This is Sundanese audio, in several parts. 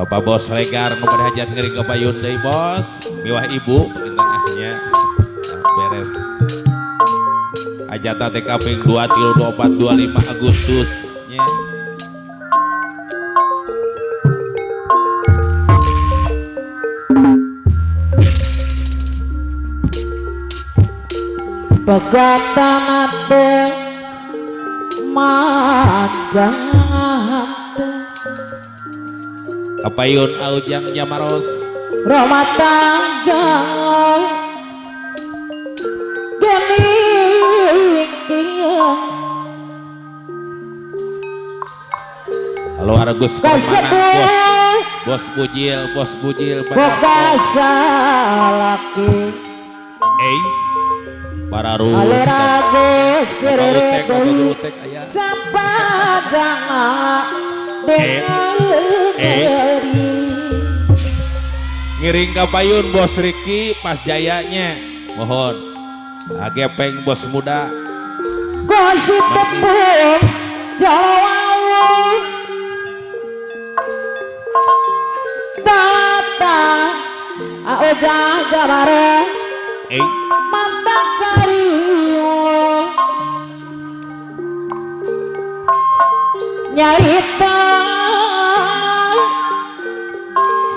Bapak Bos Regar nu bade hajat ngiring ka payun deui bos. Miwah ibu panginten ahnya. Beres. Hajatna teh kaping 2 3 24 25 Agustus nya. Pegatan ate manjang hate Kapayun Aujang Jamaros rumah tangga gening kieu. Halo Agus Permana bos bos bujil bos bujil boga salaki para ruh Agus Utek aya sapadana ngiring ka payun bos Riki pas jayanya mohon agepeng bos muda gosip tepung jalawawu tata aoja jabare mantap kariu nyaita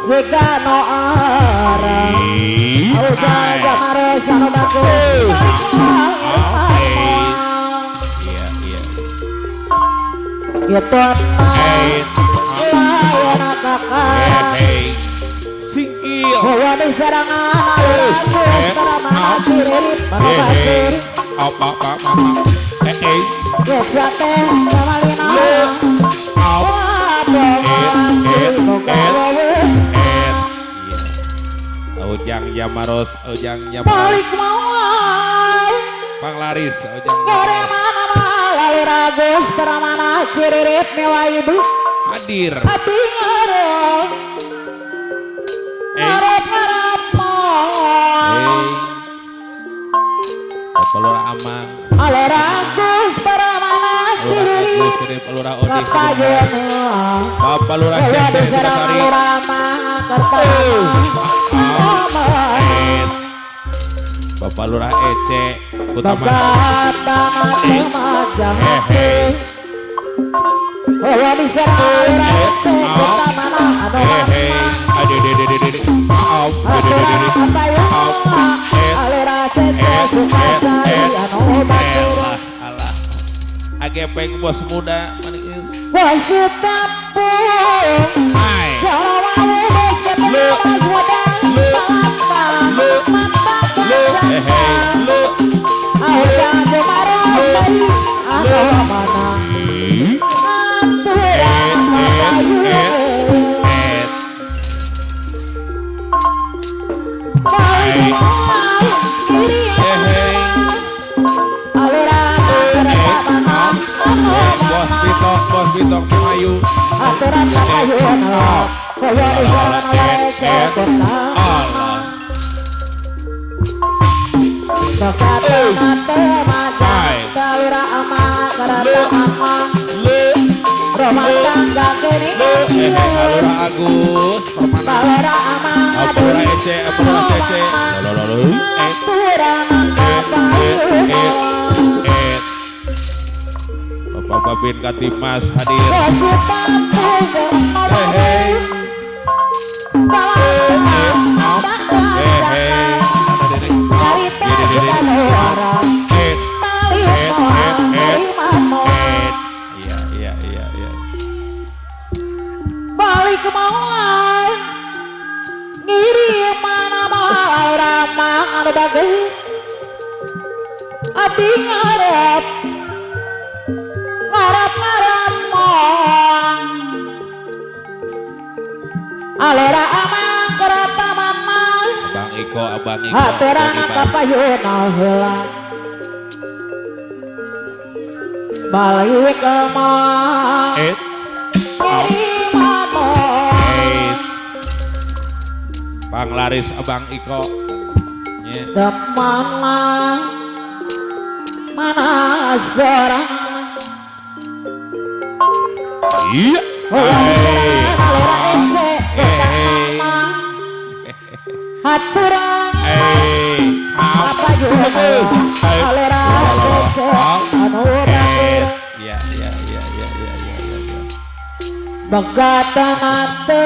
segano ara aoja jabare sanobaku. Iya iya gitu singkil Ujang Jamaros, Ujang Jamaros Panglaris, Ujang hadir. Bapak Lurah Amang, Lurah Agus, Lurah Odi, Bapak Lurah Cece Sukasari, Bapak Lurah Ece Utama, agepeng bos muda manis Bos Bitok Mayu Alura Agus Permana Alura Ece Alura Cece Bapak Babin Katimas hadir. Iya iya iya. Balik kemauan ngirim mana mau ramah bagai abdi ngarep ngarep ngarep moang alera amang kereta mamang Abang Iko Abang Iko aturana kapayuna heula balik kemauan Panglaris Abang Iko. Mana mana seorang. Iya. Haturang Ya ya ya ya ya ya ya. Begatan ate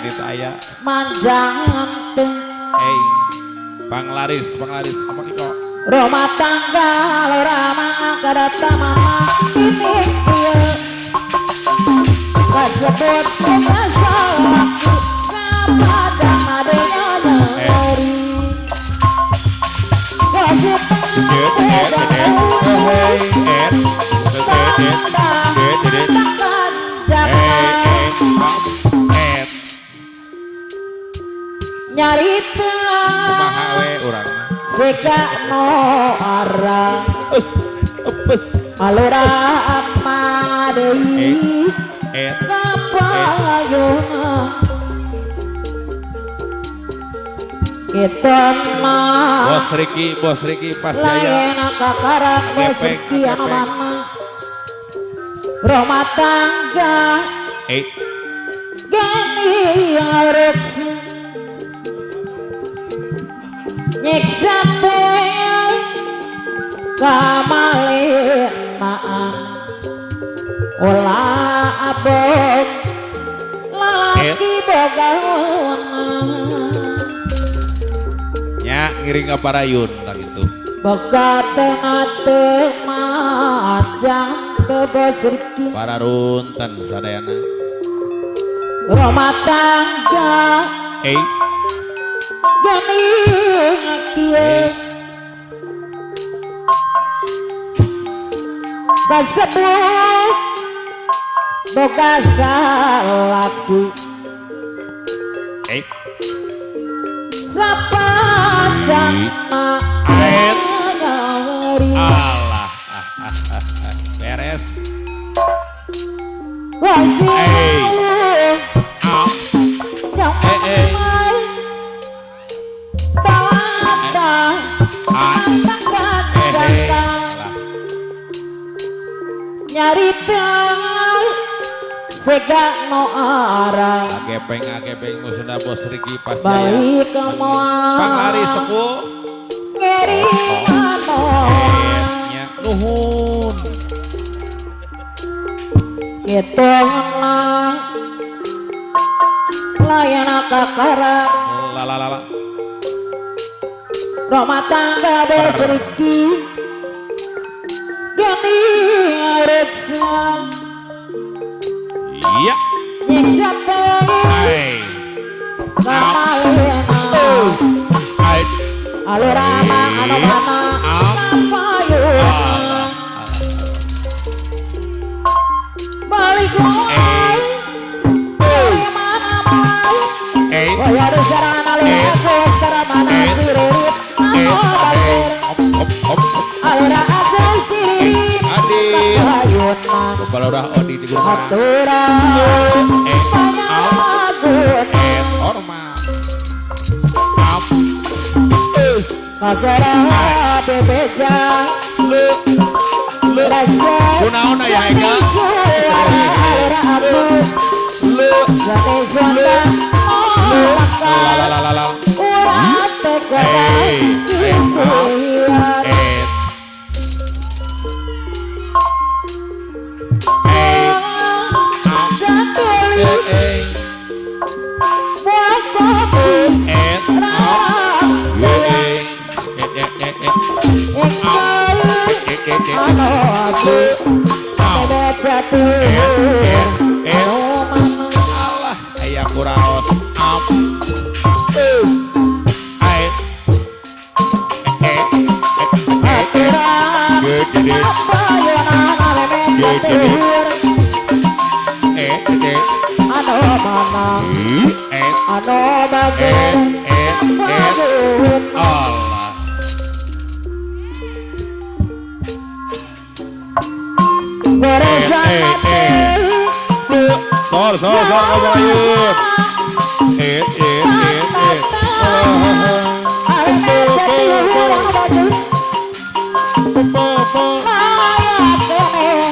saya manjang teu. Panglaris, panglaris apa kiko? Rumah tangga lora mangkadata mama ini ieu. Kasebut masalah kapada adanya nyeri. Nyarita kumaha we urang seka no arang us eupes alura ama deui kapayuna kita mah Bos Riki pas jaya lain kakarak Bos Riki anu mana rumah tangga gani harus nyiksa teh kamalenaan ulah abot lalaki boga nya ngiring ka parayun tah kitu. Boga teu majang teu Bos Riki. Pararunten sadayana. Rumah tangga gani kieu kasebut boga salaki sapanjang nyeri alah beres nyarita sega no arang agepeng agepeng musuna Bos Riki pas balik ke moal pangari sepuh ngeri ano nya nuhun kituna layana kakarak lalalala rumah tangga Bos Riki gani aretsa iya nyiksa teh kamalena alura ma anu mana kapayuna balik wae mana mau waya sarana alura sarana siririt anu balik alura aku siririt Bapak Lurah Odi di Gunung hormat kunaon aya Eka la Allah aya kuraos Allah sor sor sor kabayun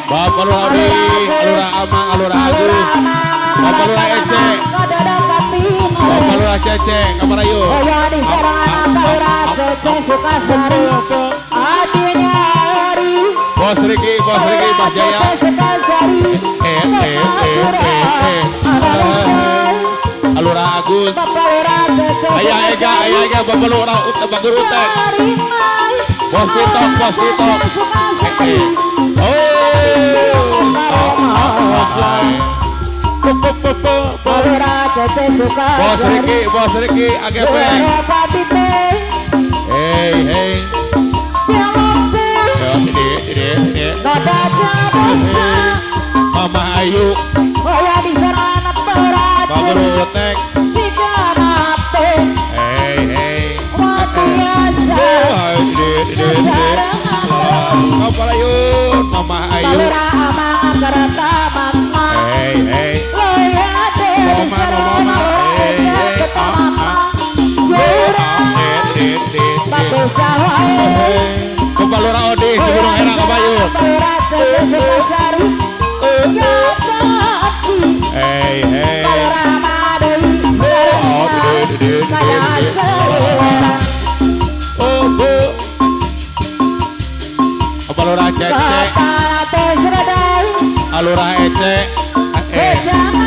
Bapak Lurah Odi, Alura Amang, Alura Agus, Bapak Lurah Ece, Bapak Lurah Cece. Cece kamarayun. Oya di sarang Palura Cece Sukasari. Adinya Ari. Bos Riki Bas Jaya. Alura Agus. Ayah Ega Bapak Lurah Bapak Utek. Bos Titok. Bos Riki AGP. Hey hey. Mama Ayu. Bapak Utek. Hey hey. Mama Ayu. Hey hey. Mama hey hey. Bapak Lurah Odi di Gunung Herang Kabayun. Hey hey. Oh bu. Bapak Lurah Cece. Alura Ece.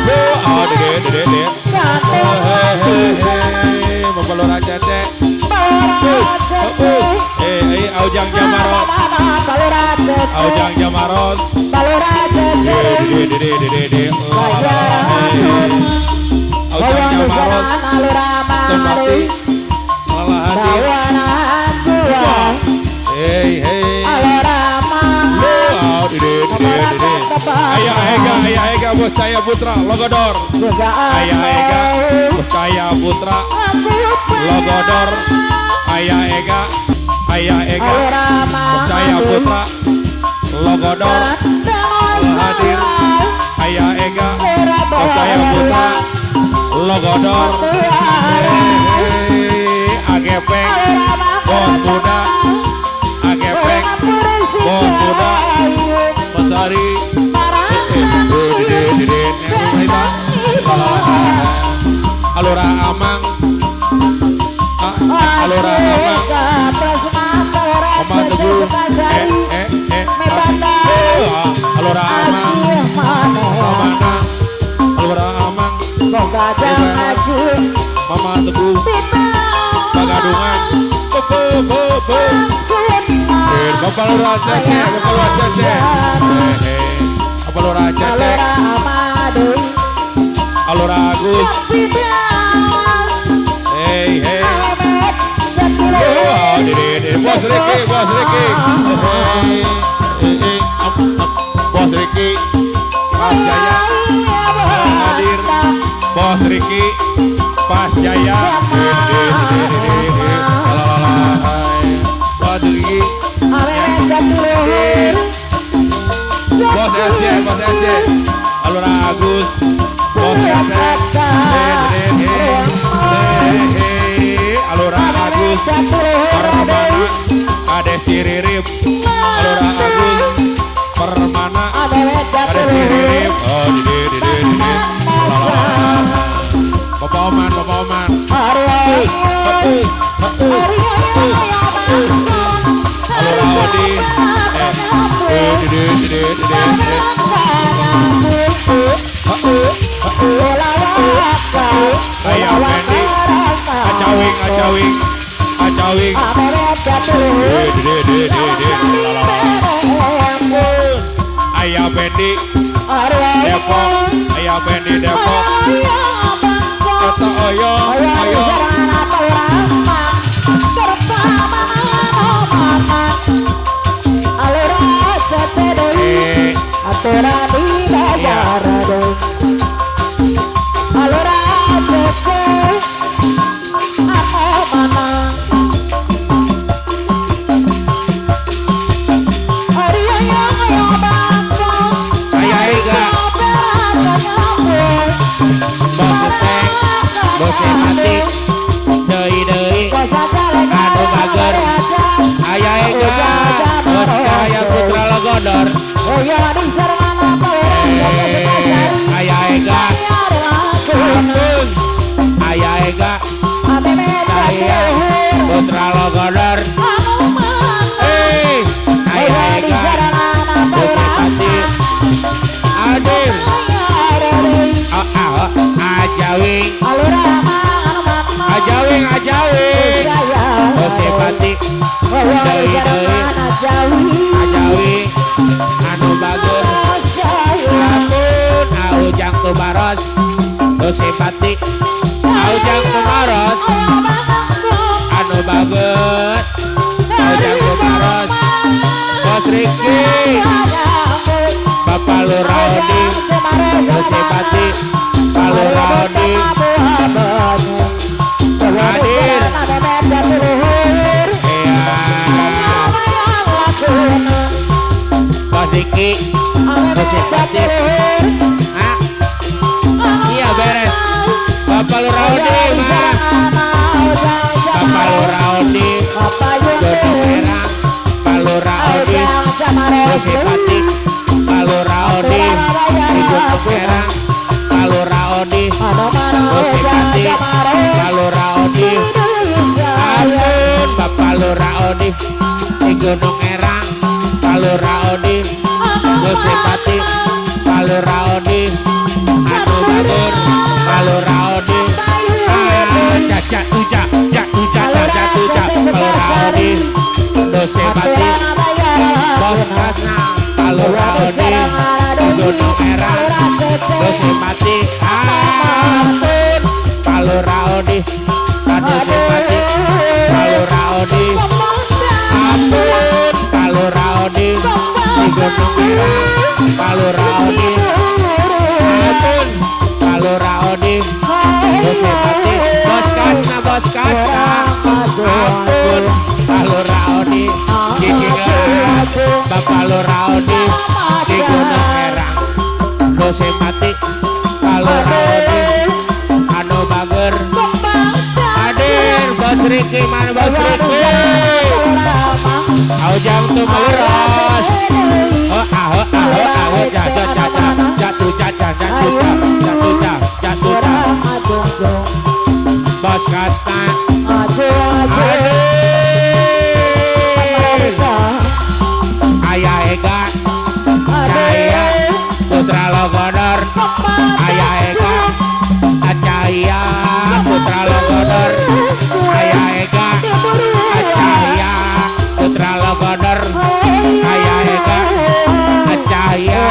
Bu. Oh dede dede dede. Bapak Lurah Cece. Aujang Jamarot. Aujang Jamarot. Dede dede dede. Aujang Jamarot. Tempati. Malah hadir. Hey hey. Ayah Ega, Bos Cahaya Putra, Logodor. Ayah Ega, Bos Cahaya Putra, Logodor. Ayah Ega, Bos Cahaya Putra, Logodor. Hadir. Ayah Ega, Bos Cahaya Putra, Logodor. AGP, Bos Muda, AGP, Bos Muda, Pesari. Alura Amang, Alura Amang, Mama Teguh, Alura Amang, Mamana, Alura Amang, Mama Teguh, Pagadungan, Bapak Lurah Cece, Bapak Lurah Cece, Bapak Lurah Cece, Alura Agus, hey hey, Bos Riki, Bos Riki, Bos Riki, Pas Jaya, hadir, Bos Riki, Pas Jaya, Bos Riki, Bos SJ, Bos SJ, Alura Agus, Bos SJ, Alura Agus, Permana, Kades Ciririp, Alura Agus, Permana, Kades Ciririp, oh dede dede, Bapak Oman, Bapak Oman, Alura Odi, dede dede dede, Ayah Fendi, Acawing, Acawing, Acawing, dede dede dede, Ayah Fendi, Depok, Ayah Fendi Depok, Kata Oyo, Oyo, Ayah Ega, Ajawi anu bagus ampun Aujang Tumaros Dosepati Aujang Tumaros anu bagus Aujang Tumaros Bos Riki Bapak Lurah Odi Dosepati Pak Lurah Odi hadir. Iya Bos Riki Dosepati. Iya beres Bapak Lurah Odi mas Bapak Lurah Odi Jodoh Merah Pak Lurah Odi Dosepati Pak Lurah Odi Gunung Merah Pak Lurah Odi Dosepati Pak Lurah Odi ampun Bapak Lurah Odi di Gunung Merah Pak Lurah Odi Dosepati Pak Lurah Odi anu bangun Pak Lurah Odi cacak tuja cak tuja cacak tuja Pak Lurah Odi Dosepati Bos Kasna Pak Lurah Odi di Gunung Merah Dosepati ampun Pak Lurah Odi Dosepati Pak Lurah Odi ampun Pak Lurah Odi di Gunung Merah Pak Lurah Odi ampun Pak Lurah Odi Dosepati Bos Kasna Bos Kasna ampun Pak Lurah Odi Gigi Bapak Lurah Odi di Gunung Merah Dosepati Pak Lurah Odi anu bager hadir Bos Riki mana Bos Riki Aujang Tumaros oh aho aho aho jaga jaga jatuh jaga jatuh jatuh jatuh jatuh Bos Kasna hadir Ayah Ega Cahaya Putra Logodor Ayah Ega Cahaya Putra Logodor Ayah Ega Cahaya Putra Logodor Ayah Ega Cahaya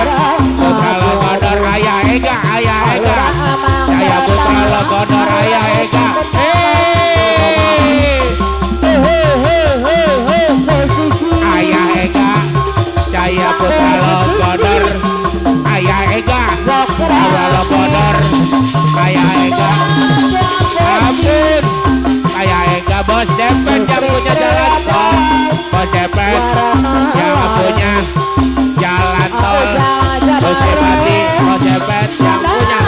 Putra Logodor Ayah Ega Ayah Ega Cahaya Putra Logodor Ayah Ega. Ayah Ega Cahaya Putra Logodor Ayah Ega Putra Logodor Ayah Ega ampun Ayah Ega Bos Depet yang punya jalan tol Bos Depet yang punya jalan tol Dosepati Bos Depet yang punya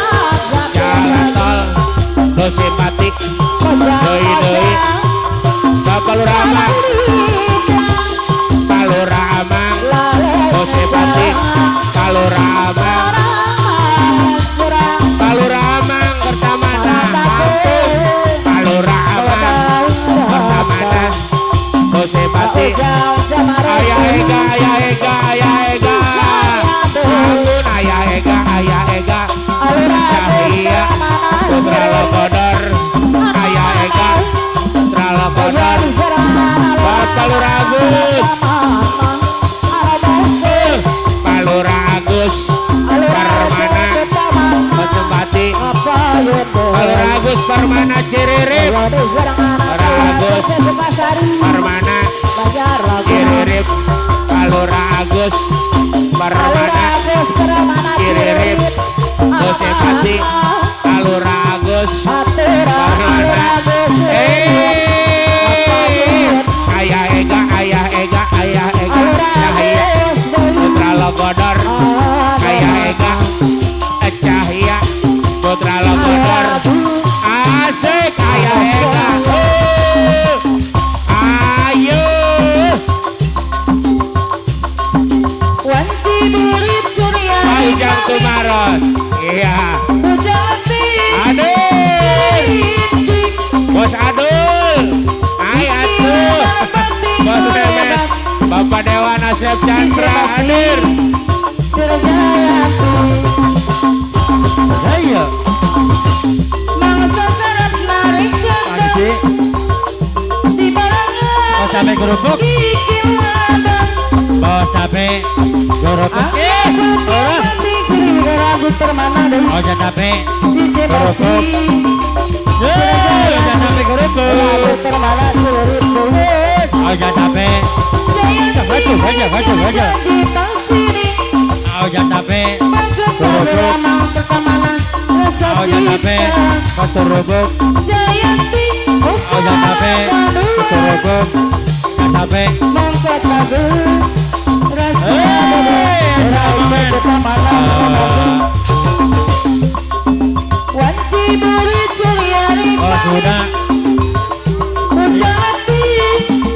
jalan tol Dosepati doi doi Bapak Lurah Amang Pak Lurah Amang Dosepati Pak Lurah Amang Pak Lurah Amang Kertamana ampun Pak Lurah Amang Kertamana Dosepati Ayah Ega Ayah Ega Ayah Ega ampun Ayah Ega Ayah Ega Cahaya Putra Logodor Ayah Ega Putra Logodor Bapak Lurah Agus Pak Lurah Agus Permana Dosepati Pak Lurah Agus Permana Ciririp Lurah Agus Permana Ciririp Pak Lurah Agus Permana Ciririp Dosepati Pak Lurah Agus Permana Ayah Ega Ayah Ega Ayah Ega Cahaya Putra Logodor Ayah Ega Cahaya Putra Logodor asik Ayah Ega ayo Aujang Tumaros iya Adul Bos Adul ay atuh Bos Memet Bapak Dewan Asep Chandra hadir. Ayo Sampai kerupuk. Bos tape Gorobok. Oja tape Gorobok. Oja tape Gorobok. Oja tape. Oja tape Gorobok. Oja tape Gorobok. Oja tape Gorobok. Tape.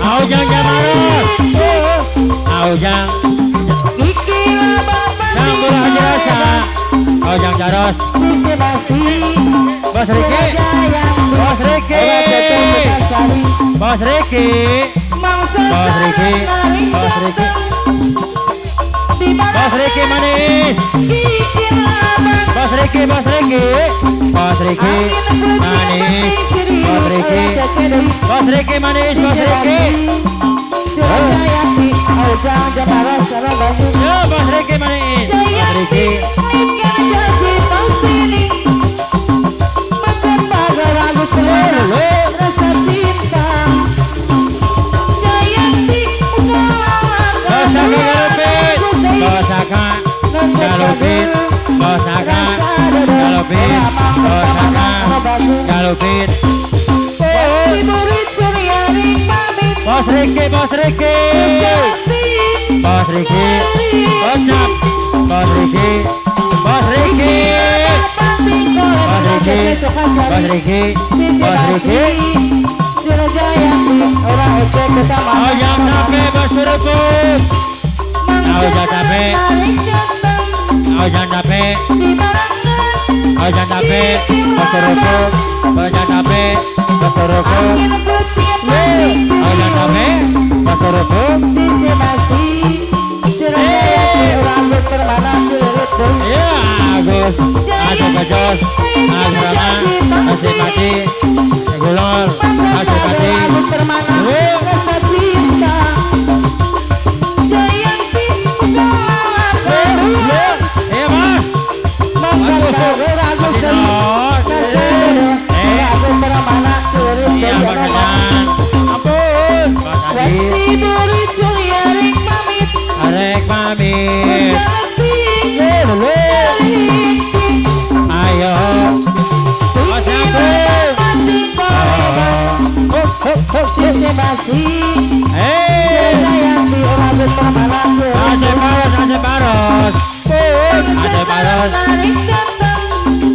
Aujang Jamaros. Aujang. Aujang Jaros. Bos Riki. Bos Riki. Bos Riki. Bos Riki. Bos Riki. Bos Riki manis. Bos Riki, Bos Riki. Bos Riki manis. Bos Riki. Bos Riki manis, Bos Riki. Yo, Bos Riki manis. Bos Riki. Galopin, Bosaka, Galopin, Bosaka, Galopin. Bos Riki, Bos Riki, Bos Riki, Bocap, Bos Riki, Bos Riki, Bos Riki, Bos Riki, Bos Riki. Ojang tape, Bos Seruput. Ojang tape. Ojang tape, ojang tape, Bos Seruput, ojang tape, Bos Seruput, ojang tape, Bos Seruput. Ya Agus, Agus Bajos, Agus Rama, Asih Mati, Gulol, Asih Mati. Arek pamit. Ayo. Aceh Baros, Aceh Baros,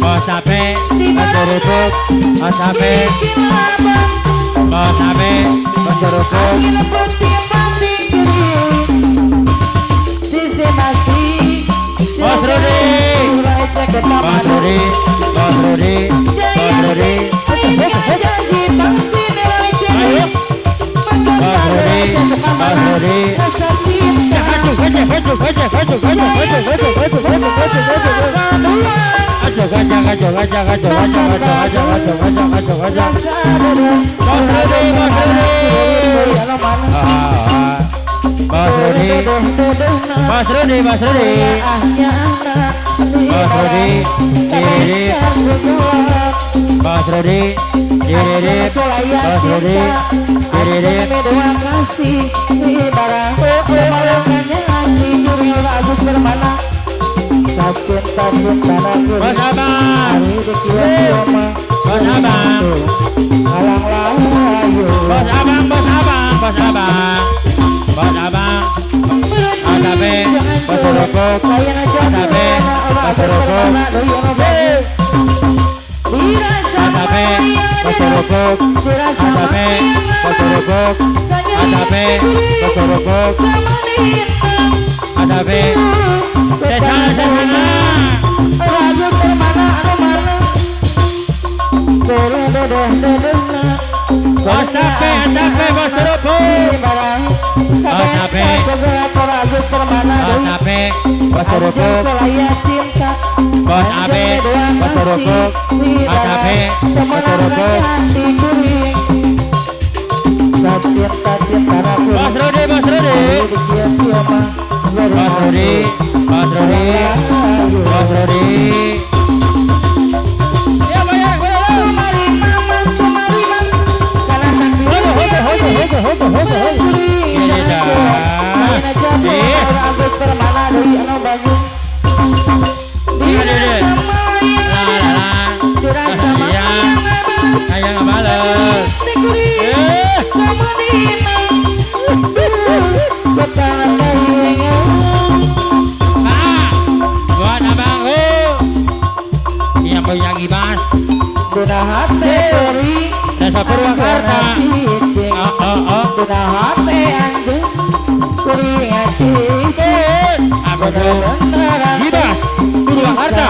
Bos Ape, Bos Seruput, Bos Ape, Bos Ape, Bos Seruput. Bos Rudi, Bos Rudi, Bos Rudi, Bos Rudi. Ayo, Bos Rudi, Bos Rudi. Bos Rudi, Bos Rudi, Bos Rudi, Bos Rudi, Bos Rudi, Bos Rudi, Bos Abang, Bos Abang, Bos Abang, Bos Abang, Bos Abang, Bos Abang, Asabe, Bos Seruput, Asabe, Bos Seruput, Asabe, Bos Seruput, Asabe, Bos Seruput, Asabe, Bos Seruput, Asabe, Desana, Desana. Bos Tape, Tape, Bos Seruput, Bos Tape, Bos Tape, Bos Seruput, Bos Abe, Bos Seruput, Bos Tape, Bos Seruput, Bos Rudi, Bos Rudi, Bos Rudi, Bos Rudi, Bos Rudi. Ya bayar, bayar. Ini dah. Ayang bales. Buat abangku yang punya Gibas Desa Purwakarta. Abangku Gibas Purwakarta.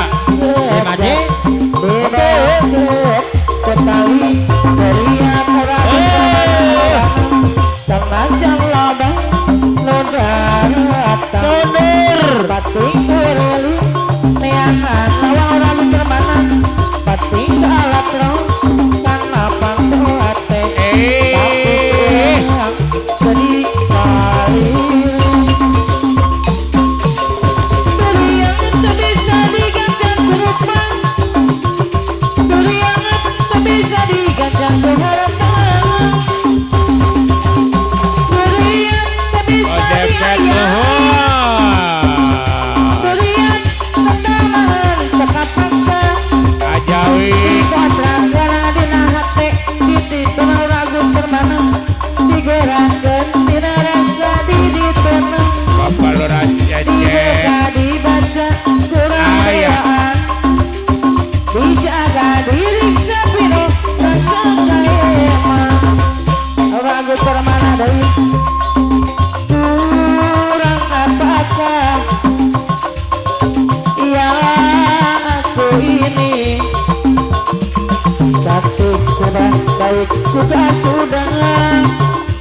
Sudah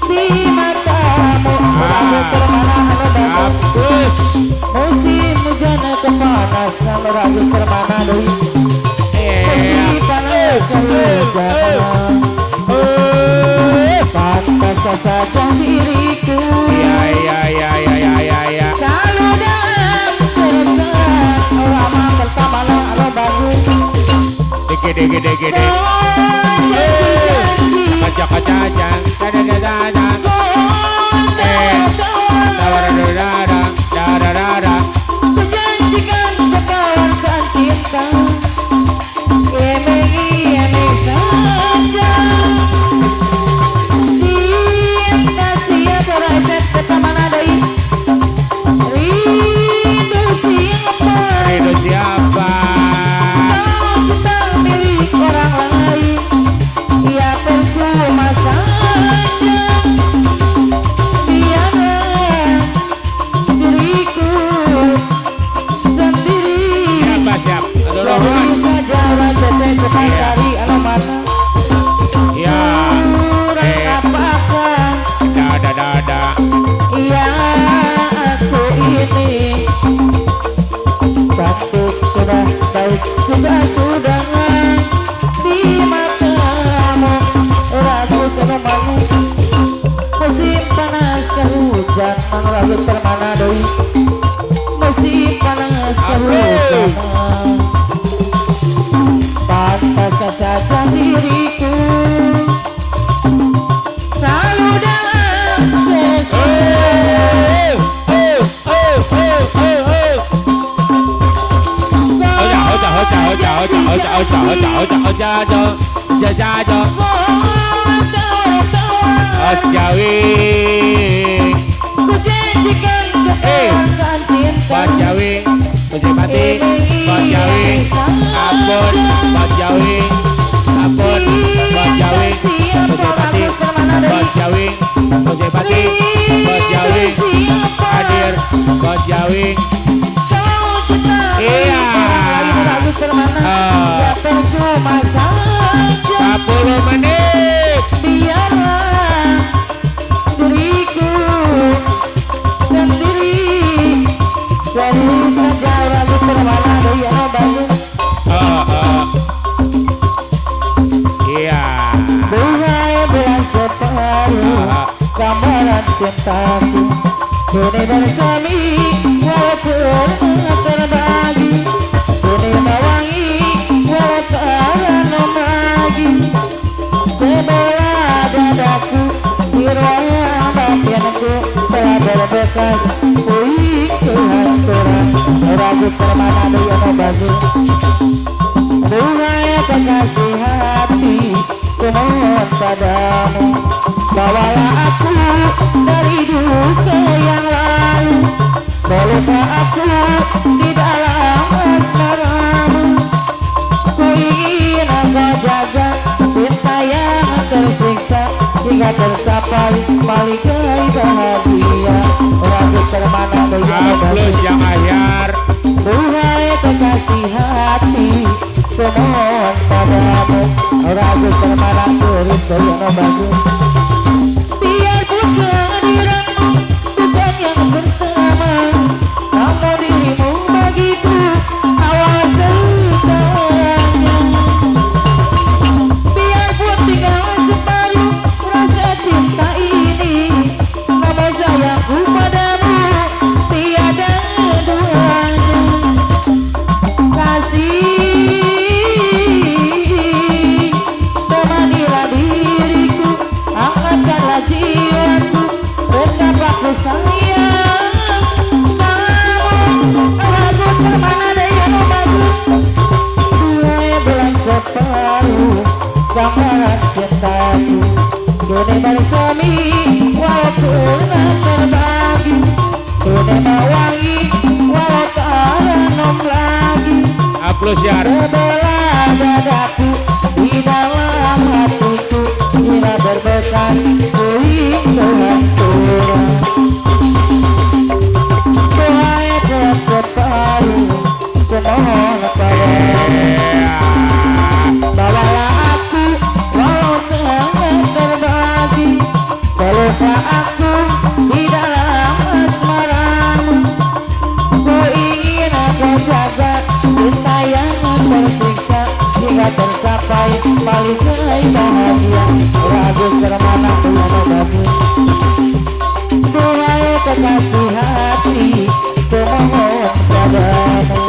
di matamu. Musim hujan kepanasan ragu permana deui. Musim panas kehujanan. Pantas saja diriku. Ya ya ya ya ya ya ya. Selalu dalam keresahan. Lama pertama lo bagus. Dike dike dike dike. Kaca kaca kaca da da da da. Da da da da da da. Kujanjikan kekawan cinta. Emeng saja. Cinta siapa rakyat kota mana doi? Rindu siapa? Rindu siapa? Kalau kita milik orang lain, ya percuma saja. Biarlah diriku sendiri. Siapa siap? Sendiri saja raja cepat cari alamat. Ya. Kurang apakah? Da da da da. Ya aku ini cantik sudah baik juga sudah di matamu. Ragu senamamu. Musim panas kehujan ragu permana doi. Musim panas kehujan. Pantas saja diriku selalu dalam kesulitan. Iya. Ya percuma saja. 10 menit. Biarlah diriku sendiri. Sendiri saja ragu permana doi bagus. Iya. Bunga bulan separuh gambaran cintaku kini bersemi. pernah terbagi. Kini mewangi walau tak lagi. Sebelah dadaku di ruang batinku telah berbekas puing kehancuran. Ragu permana doyono bagus. Duhai kekasih hati, kumohon padamu, bawalah aku dari duka yang lalu. Melupa aku di dalam asmaramu. Ku ingin engkau jaga cinta yang tersiksa hingga tercapai maligai bahagia. Ragu permana doyono bagus. Yang akhir. Duhai kekasih hati, kumohon padamu, ragu permana kurit doyono bagus. Biarpun kehadiranmu bukan yang pertama, namun dirimu bagiku awal segalanya. Biarpun tinggal separuh rasa cinta ini, namun sayangku padamu tiada duanya. Kasih, temanilah diriku, hangatkanlah jiwaku, betapa ku sayang kamu. Ragu permana doyono bagus. 2 bulan separuh gambaran cintaku kini bersemi walau pernah terbagi. Kini mewangi walau tak renom lagi. Aplaus ya. Sebelah dadaku di dalam hatiku hingga berbekas puing kehancuran. Duhai bulan separuh, kumohon padamu, bawalah aku walau tak terbagi. Pelupa aku di dalam asmaramu. Ku ingin aku jaga cinta yang tersiksa hingga tercapai maligai bahagia. Ragu permana doyono bagus. Duhai kekasih hati, kumohon padamu.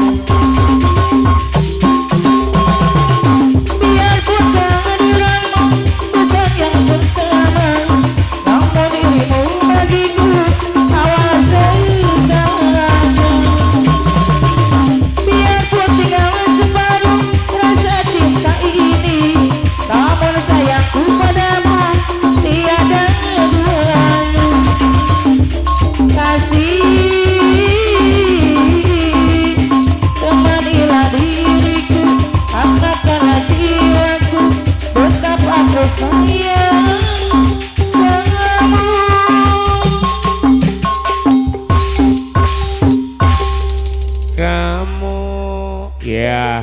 Biarpun kehadiranmu bukan yang pertama, namun dirimu bagiku awal segalanya. Biarpun tinggal separuh rasa cinta ini, namun sayangku padamu tiada duanya. Kasih, temanilah diriku, hangatkanlah jiwaku, betapa aku sayang kamu. Kamu ya.